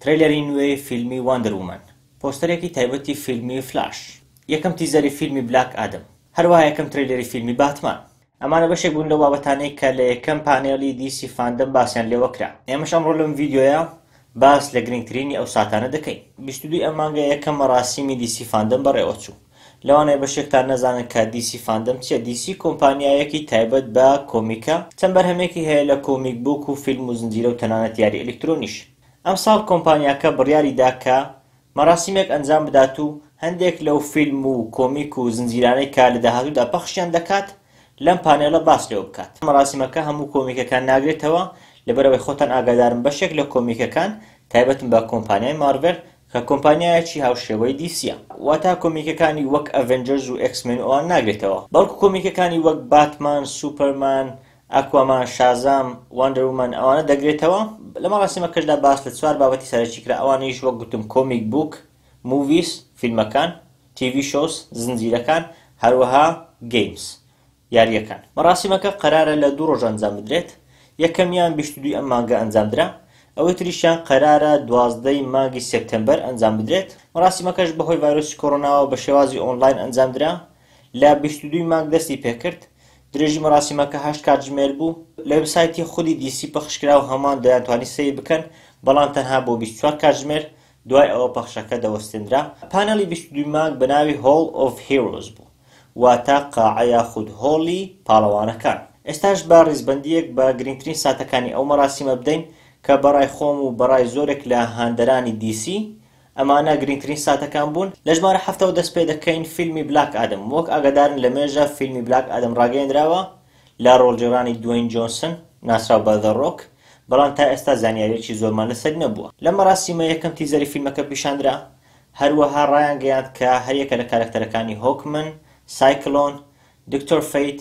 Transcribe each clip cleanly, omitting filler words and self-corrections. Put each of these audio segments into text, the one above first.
ترەیلەری نوێی فیلمی Wonder Woman، پۆستەرێکی تایبەتی فیلمی فلاش، یەکەم تیزەری فیلمی Black Adam، هەروەها یەکەم ترەیلەری فیلمی باتمان. ئەمانە بەشێک بوون لەو بابەتانەی کە لە یەکەم پانێڵی DC FanDome باسیان لێوە کرا. ئێمەش ئەمڕۆ لەم ڤیدیۆیە باس لە گرنگترینی ئەو ساتانە دەکەین. 22 ئەم مانگە یەکەم مەراسیمی DC FanDome بەڕێوەچوو. لەوانەیە بەشێکتان نەزانن کە DC FanDome چییە. DC کۆمپانیایەکی تایبەت بە کۆمیکە، چەند بەرهەمێکی هەیە لە comic book و فیلم و زنجیرە و تەنانەت یاری ئەلیکترۆنیش. ئەمساڵ کۆمپانیاکە بڕیاری دا کە مەراسیمێک ئەنجام بدات و هەندێک لەو فیلم و کۆمیک و زنجیرانەی کە لە داهاتوودا پەخشیان دەکات لەم پانێڵە باس لێوە بکات. مەراسیمەکە هەموو کۆمیکەکان ناگرێتەوە، لەبەرئەوەی خۆتان ئاگادارن بەشێک لە کۆمیکەکان تایبەتن بە کۆمپانیای مارڤێل کە کۆمپانیایەکی هاوشێوەی دیسیە، واتا کۆمیکەکانی وەک ئەڤێنجەرز و ئێکسمێن و ئەوان ناگرێتەوە، بەڵکو کۆمیکەکانی وەک باتمان، سوپەرمان، ئاکوامان، شازام، Wonder Woman ئەوانە دەگرێتەوە. لە مەراسیمەکەشدا باس لە چوار بابەتی سەرەکی کرا ئەوانیش وەک گوتم comic book movies، فیلمەکان، TV shows، زنجیرەکان، هەروەها games، یارییەکان. مەراسیمەکە قەرارە لە دوو ڕۆژ ئەنجام بدرێت، یەکەمیان 22 ی ئەم مانگە ئەنجام درا، ئەوەی تریشیان قەرارە 12 ی مانگی سێپتەمبەر ئەنجام بدرێت. مەراسیمەکەش بەهۆی ڤایرۆسی کۆرۆناوە بە شێوازی ئۆنلاین ئەنجام درا، لە 22 ی مانگ دەستی پێکرد، درێژی مەراسیمەکە هەشت کاتژمێر بوو، لە وێبسایتی خودی دیسی پەخشکرا و هەمووان دەیانتوانی سەیر بکەن، بەڵام تەنها بۆ 24 کاتژمێر، دوای ئەوە پەخشەکە دەوەستێنرا. پانێڵی 22 ی مانگ بە ناوی Hall of Heroes بوو، واتە قاعە یاخود هۆڵی پاڵەوانەکان. ئێستاش با ڕیزبەندییەک بە گرنگترین ساتەکانی ئەو مەراسیمە بدەین کە بەڕای خۆم و بەڕای زۆرێک لە هاندەرانی دیسی، ئەمانە گرنگترین ساتەکان بوون. لە ژمارە حەفتەوە دەست پێ دەکەین، فیلمی Black Adam. وەک ئاگادارن لە مێژە فیلمی Black Adam ڕاگەیەندراوە لە ڕۆڵگێڕانی دوەین جۆنسن ناسراو بە The Rock، بەڵام تا ئێستا زانیارییەکی زۆرمان لەسەری نەبووە. لەم مەراسیمە یەکەم تیزەری فیلمەکە پیشاندرا، هەروەها ڕایانگەیاند کە هەریەکە لە کارەکتەرەکانی هۆکمن، سایکلۆن، دکتۆر فەیت،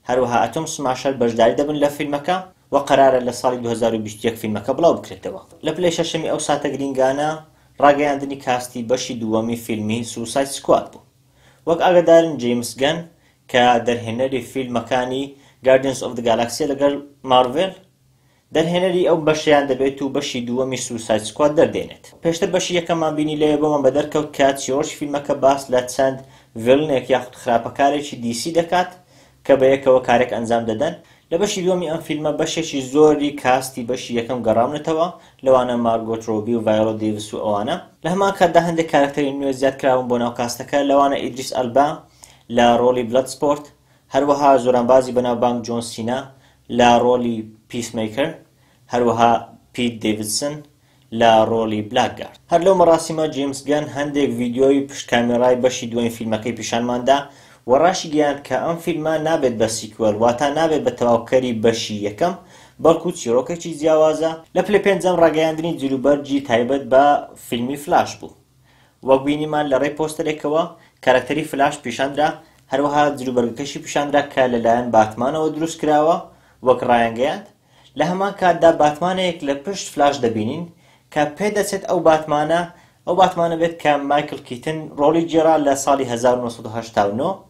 هەروەها ئەتۆم سماشەر بەشداری دەبن لە فیلمەکە و قەرارە لە ساڵی 2021 فیلمەکە بڵاو بکرێتەوە. لە پلەی شەشەمی ئەو ساتە گرینگانە ڕاگەیاندنی کاستی بەشی دووەمی فیلمی Suicide Squad بوو. وەک ئاگادارن جەیمس گەن کە دەرهێنەری فیلمەکانی Guardians of the Galaxy لەگەڵ مارڤێل، دەرهێنەری ئەو بەشەیان دەبێت و بەشی دووەمی Suicide Squad دەردێنێت. پێشتر بەشی یەکەممان بینی لەوێ بۆمان بەدەرکەوت کە چیڕۆکی فیلمەکە باس لە چەند villain ێک یاخود خراپەکارێکی دیسی دەکات کە بەیەکەوە کارێک ئەنجام دەدەن. لە بەشی دووەمی ئەم فیلمە بەشێکی زۆری کاستی بەشی یەکەم گەڕاونەتەوە لەوانە مارگۆت ڕۆبی و ڤایۆلا دەیڤس و ئەوانە. لە هەمان کاتدا هەندێک کارەکتەری نوێ زیاد کراون بۆ ناو کاستەکە لەوانە ئیدریس ئەلبا لە ڕۆڵی بلەدسپۆرت، هەروەها زۆرانبازی بەناوبانگ جۆن سینا لە ڕۆڵی پیسمەیکەر، هەروەها پیت دەیڤدسن لە ڕۆڵی بلاکگارد. هەر لەو مەراسیمە جەیمس گەن هەندێک ڤیدیۆی پشت کامێرای بەشی دووەمی فیلمەکەی پیشانماندا و ڕاشیگەیاند کە ئەم فیلمە نابێت بە sequel واتا نابێت بە تەواوکەری بەشی یەکەم بەڵکو چیڕۆکێکی جیاوازە. لە پلەی پێنجەم ڕاگەیاندنی جلوبەرگی تایبەت بە فیلمی فلاش بوو. وەک بینیمان لە ڕێی پۆستەرێکەوە کارەکتەری فلاش پیشاندرا، هەروەها جلوبەرگەکەشی پیشاندرا کە لەلایەن باتمانەوە دروست کراوە وەک ڕایانگەیاند. لە هەمان کاتدا باتمانێک لە پشت فلاش دەبینین کە پێدەچێت ئەو باتمانە ئەو باتمانە بێت کە مایکل کیتن ڕۆڵی گێڕا لە ساڵی 1989.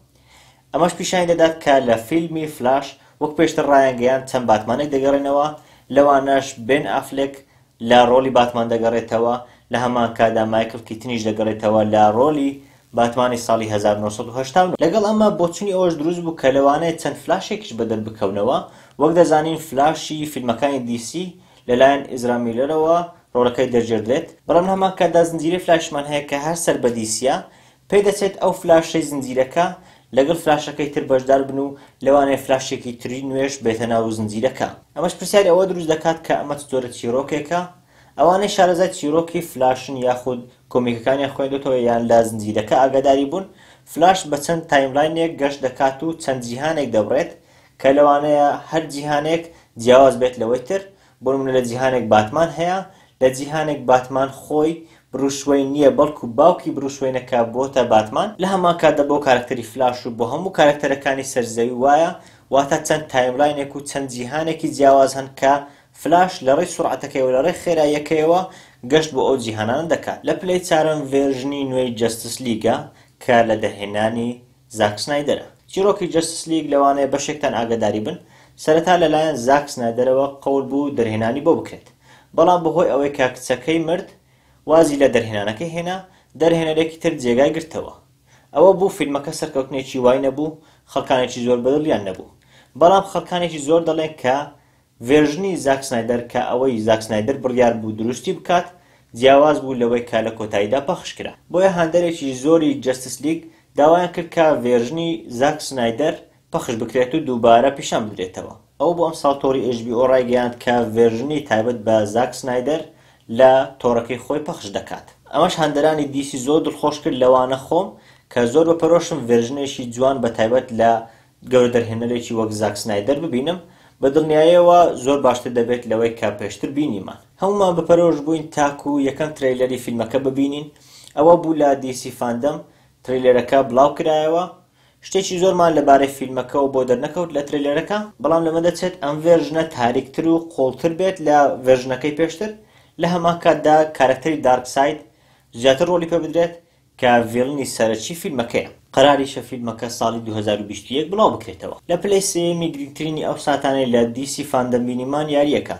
ئەمەش پیشانی دەدات کە لە فیلمی فلاش وەک پێشتر ڕایانگەیاند چەند باتمانێک دەگەڕێنەوە، لەوانەش بێن ئافلێک لە ڕۆڵی باتمان دەگەڕێتەوە، لە هەمان کاتدا مایکل کیتنیش دەگەڕێتەوە لە ڕۆڵی باتمانی ساڵی 1989. لەگەڵ ئەمە بۆچونی ئەوەش دروست بوو کە لەوانەیە چەند فلاشێکیش بەدەر بکەونەوە، وەک دەزانین فلاشی فیلمەکانی دیسی لەلایەن ئیزرا میلەرەوە ڕۆڵەکەی دەگێڕدرێت، بەڵام لە هەمان کاتدا زنجیرەی فلاشمان هەیە کە هەر سەر بە دیسیە، پێدەچێت ئەو فلاشەی زنجیرەکە لەگەڵ فلاشەکەی تر بەشدار بن و لەوانەیە فلاشێکی تری نوێش بێتە ناو زنجیرەکە. ئەمەش پرسیاری ئەوە دروست دەکات کە ئەمە چ جۆرە چیڕۆکێکە؟ ئەوانەی شارەزای چیڕۆکی فلاشن یاخود کۆمیکەکانیان خوێندۆتەوە یان لە زنجیرەکە ئاگاداری بوون، فلاش بە چەند timeline ێک گەشت دەکات و چەند جیهانێک دەبڕێت کە لەوانەیە هەر جیهانێک جیاواز بێت لەوەی تر، بۆ نمونە لە جیهانێک باتمان هەیە، لە جیهانێک باتمان خۆی بروس وەین نییە بەڵکو باوکی بروس وەینە کە بۆتە باتمان، لە هەمان کاتدا بۆ کارەکتەری فلاش و بۆ هەموو کارەکتەرەکانی سەر زەوی وایە، واتە چەند timeline ێک و چەند جیهانێکی جیاواز هەن کە فلاش لە ڕێی سوڕعەتەکەیەوە لە ڕێی خێراییەکەیەوە گەشت بۆ ئەو جیهانانە دەکات. لە پلەی چارەم version ی نوێی جەستس لیگە کە لە دەرهێنانی زاک سنایدەرە. چیڕۆکی جەستس لیگ لەوانەیە بەشێکتان ئاگاداری بن، سەرەتا لەلایەن زاک سنایدەرەوە قەول بوو دەرهێنانی بۆ بکرێت، بەڵام بەهۆی ئەوەی کە کچەکەی مرد، وازی لە دەرهێنانەکەی هێنا، دەرهێنەرێکی تر جێگای گرتەوە. ئەوە بوو فیلمەکە سەرکەوتنێکی وای نەبوو، خەڵکانێکی زۆر بەدڵیان نەبوو. بەڵام خەڵکانێکی زۆر دەڵێن کە version ی زاک سنایدەر کە ئەوەی زاک سنایدەر بڕیار بوو دروستی بکات جیاواز بوو لەوەی کە لە کۆتاییدا پەخش کرا. بۆیە هاندەرێکی زۆری جەستس لیگ داوایان کرد کە version ی زاک سنایدەر پەخش بکرێت و دووبارە پیشان بدرێتەوە. ئەوە بوو ئەمساڵ تۆڕی HBO ڕایگەیاند کە version ی تایبەت بە زاک سنایدەر لە تۆڕەکەی خۆی پەخش دەکات. ئەمەش هاندەرانی DC زۆر دڵخۆش کرد لەوانە خۆم کە زۆر بە پەرۆشم version ێکی جوان بە تایبەت لە گەورە دەرهێنەرێکی وەک زاک سنایدەر ببینم، بە دڵنیایەوە زۆر باشتر دەبێت لەوەی کە پێشتر بینیمان. هەموومان بە پەرۆش بووین تاکو یەکەم trailer ی فیلمەکە ببینین، ئەوە بوو لە DC FanDome trailer ەکە بڵاو کرایەوە، شتێکی زۆرمان لەبارەی فیلمەکەوە بۆ دەرنەکەوت لە trailer ەکە، بەڵام لەمە دەچێت ئەم version ە تاریکتر و قوڵتر بێت لە version ەکەی پێشتر، لە هەمان کاتدا کارەکتەری دارکساید زیاتر ڕۆڵی پێبدرێت کە villain ی سەرەکی فیلمەکەیە. قەراریشە فیلمەکە ساڵی 2021 بڵاو بکرێتەوە. لە پلەی سێیەمی گرنگترینی ئەو ساتانەی لە DC FanDome بینیمان یارییەکە،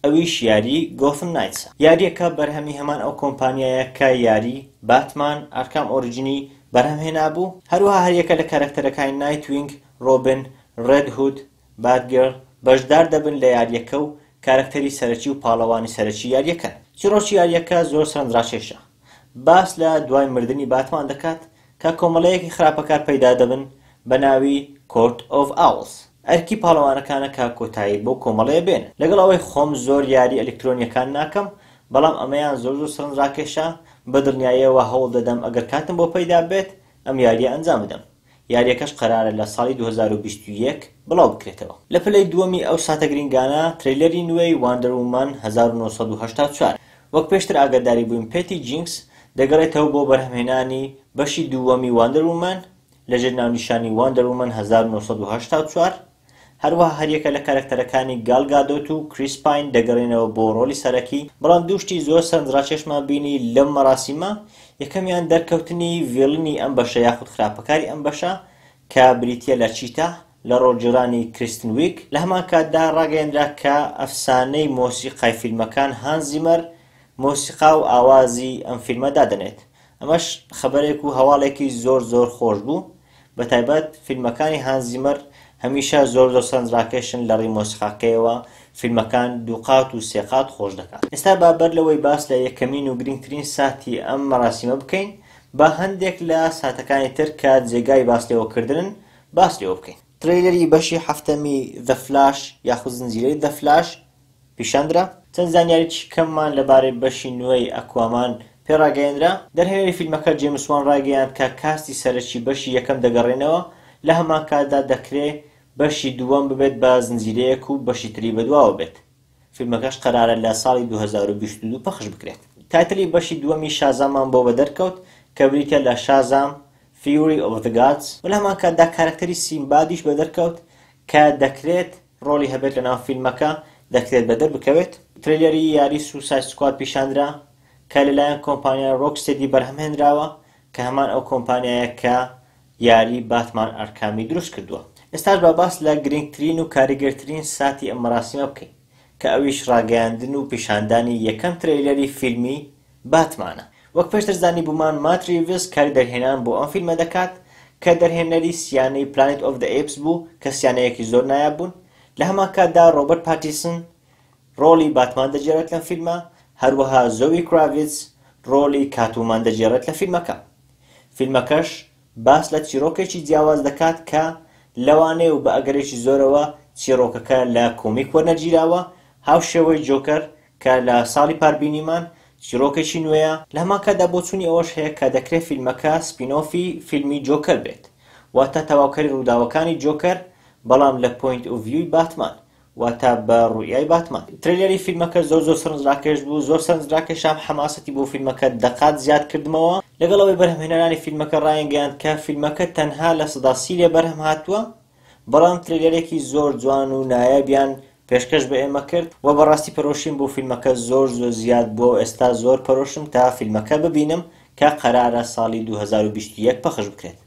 ئەویش یاری گۆثم نایتسە. یارییەکە بەرهەمی هەمان ئەو کۆمپانیایە کە یاری، باتمان، ئارکام ئۆریجنی، بەرهەم هێنابوو، هەروەها هەریەکە لە کارەکتەرەکانی نایتوینگ، ڕۆبن، ڕێد هود، باتگێرڵ بەشدار دەبن لە یارییەکە و کارەکتەری سەرەکی و پاڵەوانی سەرەکی یارییەکەن. چیڕۆکی یارییەکە زۆر سەرنجڕاکێشە. باس لە دوای مردنی باتمان دەکات کە کۆمەڵەیەکی خراپەکار پەیدا دەبن بە ناوی Court of Owls. ئەرکی پاڵەوانەکانە کە کۆتایی بەو کۆمەڵەیە بێنن. لەگەڵ ئەوەی خۆم زۆر یاری ئەلیکترۆنیەکان ناکەم بەڵام ئەمەیان زۆر زۆر سەرنجڕاکێشە، بە دڵنیاییەوە هەوڵ دەدەم ئەگەر کاتم بۆ پەیدا بێت ئەم یاریە ئەنجام بدەم. یاریەکەش قەرارە لە ساڵی 2021 بڵاو بکرێتەوە. لە پلەی دووەمی ئەو ساتە گرینگانە trailer ی نوێی Wonder Woman 1984 وەک پێشتر ئاگاداری بووین پێتی جینکس دەگەڕێتەوە بۆ بەرهەمهێنانی بەشی دووەمی Wonder Woman لەژێر ناونیشانی Wonder Woman 1984 هەروەها هەریەکە لە کارەکتەرەکانی گال گادۆت و کریس پاین دەگەڕێنەوە بۆ ڕۆڵی سەرەکی، بەڵام دوو شتی زۆر سەرنجڕاکێشمان بینی لەم مەراسیمە، یەکەمیان دەرکەوتنی villain ی ئەم بەشە یاخود خراپەکاری ئەم بەشە کە بریتییە لە چیتا لە ڕۆڵگێڕانی کریستن ویگ، لە هەمان کاتدا ڕاگەیەنرا کە ئەفسانەی مۆسیقای فیلمەکان هانس زیمەر مۆسیقا و ئاوازی ئەم فیلمە دادەنێت، ئەمەش خەبەرێک و هەواڵێکی زۆر زۆر خۆش بوو. بەتایبەت فیلمەکانی هانس زیمەر هەمیشە زۆر زۆر سەرنجڕاکێشن لە ڕێی مۆسیقاکەیەوە فیلمەکان دووقات و سێقات خۆش دەکات. ئێستا با بەر لەوەی باس لە یەکەمین و گرنگترین ساتی ئەم مەراسیمە بکەین با هەندێک لە ساتەکانی تر کە جێگای باس لێوەکردنن باس لێوە بکەین. trailer ی بەشی حەفتەمی The Flash یاخود زنجیرەی The Flash پیشاندرا. چەند زانیاریی کەممان لەبارەی بەشی نوێی ئەکوامان پێ ڕاگەیەنرا. دەرهێنەری فیلمەکە جەیمس وان ڕایگەیاند کە cast ی سەرەکی بەشی یەکەم دەگەڕێنەوە، لە هەمان کاتدا دەکرێ بەشی دووەم ببێت بە زنجیرەیەک و بەشی تری بەدواوە بێت. فیلمەکەش قەرارە لە ساڵی 2022 پەخش بکرێت. title ی بەشی دووەمی شازامان بۆ بەدەرکەوت کە بریتیە لە Shazam، Fury of the Gods و لە هەمان کاتدا کارەکتەری سیمبادیش بەدەرکەوت کە دەکرێت ڕۆڵی هەبێت لەناو فیلمەکە دەکرێت بەدەر بکەوێت. trailer ی یاری Suicide Squad پیشاندرا کە لەلایەن کۆمپانیای ڕۆکستێدی بەرهەم هێنراوە کە هەمان ئەو کۆمپانیایە کە یاری باتمان ئارکامی دروست کردووە. ئێستاش با باس لە گرنگترین و کاریگەرترین ساتی ئەم مەراسیمە بکەین کە ئەویش ڕاگەیاندن و پیشاندانی یەکەم trailer ی فیلمی باتمانە. وەک پێشتر زانیبوومان مات ریڤز کاری دەرهێنان بۆ ئەم فیلمە دەکات کە دەرهێنەری سیانەی Planet of the Apes بوو کە سیانەیەکی زۆر نایاب بوون، لە هەمان کاتدا ڕۆبەرت پاتیسن ڕۆڵی باتمان دەگێڕێت لەم فیلمە، هەروەها زۆوی کراڤیتز ڕۆڵی کاتوومان دەگێڕێت لە فیلمەکە. فیلمەکەش باس لە چیڕۆکێکی جیاواز دەکات کە لەوانەیە و بە ئەگەرێکی زۆرەوە چیڕۆکەکە لە کۆمیک وەرنەگیراوە، هاوشێوەی جۆکەر کە لە ساڵی پار بینیمان، چیڕۆکێکی نوێیە، لە هەمان کاتدا بۆچوونی ئەوەش هەیە کە دەکرێت فیلمەکە spin-off ی فیلمی جۆکەر بێت، واتە تەواوکەری ڕووداوەکانی جۆکەر بەڵام لە point of view ی باتمان، واتە بە ڕوئیای باتمان. trailer ی فیلمەکە زۆر زۆر سەرنجڕاکێش بوو، زۆر سەرنجڕاکێشام حەماسەتی بۆ فیلمەکە دەقات زیاد کردمەوە، لەگەڵ ئەوەی بەرهەمهێنەرانی فیلمەکە ڕایانگەیاند کە فیلمەکە تەنها 30% لێ بەرهەم هاتووە، بەڵام trailer ێکی زۆر جوان و نایابیان پێشکەش بە ئێمە کرد و بەڕاستی پەرۆشیم بۆ فیلمەکە زۆر زۆر زیاد بووە و ئێستا زۆر پەرۆشم تا فیلمەکە ببینم کە قەرارە ساڵی 2021 پەخش بکرێت.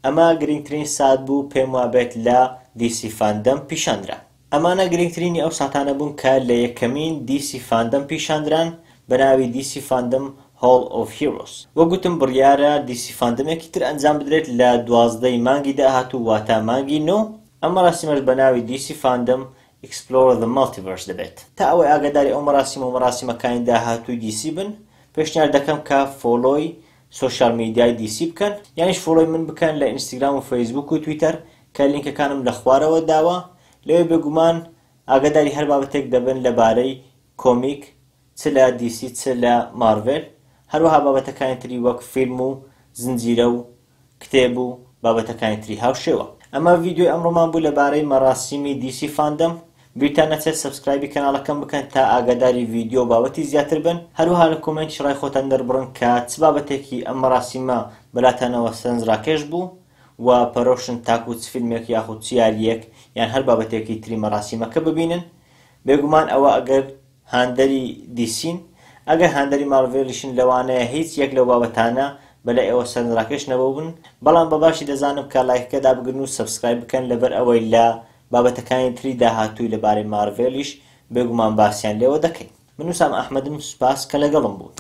ئەمە گرنگترین سات بوو پێم وابێت لە DC FanDome پیشاندرا. ئەمانە گرنگترینی ئەو ساتانە بوون کە لە یەکەمین DC FanDome پیشاندران. بە ناوی DC Fandom Hall of Heroes. وەک گوتم بڕیارە DC Fandom ێکی تر ئەنجام بدرێت لە 12 ی مانگی داهاتوو واتە مانگی نۆ، ئەم مەراسیمەش بە ناوی DC Fandom Explore the Multiverse دەبێت. تا ئەوەی ئاگاداری ئەو مەراسیمە و مەراسیمەکانی داهاتووی DC بن، پێشنیار دەکەم کە follow ی social media ی DC بکەن، یانیش follow ی من بکەن لە ئینستگرام و فەیسبووک و تویتەر کە لینکەکانم لە خوارەوە داوە، لەوێ بێگومان ئاگاداری هەر بابەتێک دەبن لەبارەی کۆمیک چ لە DC چ لە مارڤێل، هەروەها بابەتەکانی تری وەک فیلم و زنجیرە و کتێب و بابەتەکانی تری هاوشێوە. ئەمە ڤیدیۆی ئەمڕۆمان بوو لەبارەی مەراسیمی DC Fandom، بیرتان نەچێت subscribe ی کەناڵەکەم بکەن تا ئاگاداری ڤیدیۆ و بابەتی زیاتر بن، هەروەها لە comment یش ڕای خۆتان دەربڕن کە چ بابەتێکی ئەم مەراسیمە بەلاتانەوە سەرنجڕاکێش بوو و پەرۆشن تاکو چ فیلمێک یاخود چ یارییەک یان هەر بابەتێکی تری مەراسیمەکە ببینن، بێگومان ئەوە ئەگەر هاندەری دیسین، ئەگەر هاندەری مارڤێلیشن لەوانەیە هیچ یەک لەو بابەتانە بەلای ئێوە سەرنجڕاکێش نەبووبن، بەڵام بە باشی دەزانم کە لایکەکە دابگرن و subscribe بکەن لەبەر ئەوەی لە بابەتەکانی تری داهاتووی لەبارەی مارڤێلیش بێگومان باسیان لێوە دەکەین. من وسام ئەحمەدم سوپاس کە لەگەڵم بوون.